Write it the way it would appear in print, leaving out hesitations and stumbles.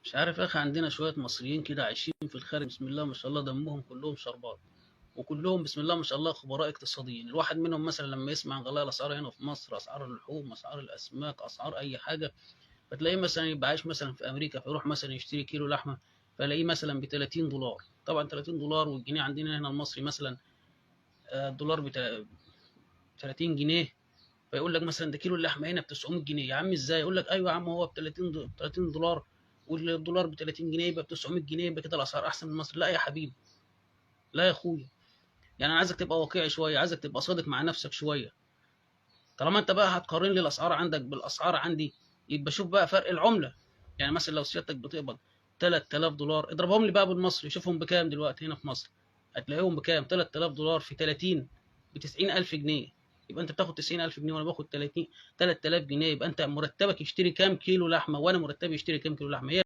مش عارف يا اخي، عندنا شوية مصريين كده عايشين في الخارج، بسم الله ما شاء الله دمهم كلهم شربات، وكلهم بسم الله ما شاء الله خبراء اقتصاديين. الواحد منهم مثلا لما يسمع عن غلاء الاسعار هنا في مصر، اسعار اللحوم، اسعار الاسماك، اسعار اي حاجه، فتلاقيه مثلا يبقى عايش مثلا في امريكا، فيروح مثلا يشتري كيلو لحمه فلاقيه مثلا ب 30 دولار. طبعا 30 دولار، والجنيه عندنا هنا المصري مثلا الدولار ب 30 جنيه. فيقول لك مثلا ده كيلو اللحمة هنا ب 900 جنيه. يا عم ازاي؟ يقول لك ايوه يا عم، هو ب 30 دولار، والدولار ب 30 جنيه يبقى ب 900 جنيه، يبقى كده الاسعار احسن من مصر. لا يا حبيبي، لا يا اخويا، يعني انا عايزك تبقى واقعي شويه، عايزك تبقى صادق مع نفسك شويه. طالما انت بقى هتقارن لي الاسعار عندك بالاسعار عندي، يبقى شوف بقى فرق العمله. يعني مثلا لو سيادتك بتقبض 3000 دولار، اضربهم لي بقى بالمصري، شوفهم بكام دلوقتي هنا في مصر. هتلاقيهم بكام؟ 3000 دولار في 30 ب 90000 جنيه. يبقى انت بتاخد 90000 جنيه وانا باخد 30 3000 جنيه، يبقى انت مرتبك يشتري كام كيلو لحمه وانا مرتبي يشتري كام كيلو لحمه؟ هي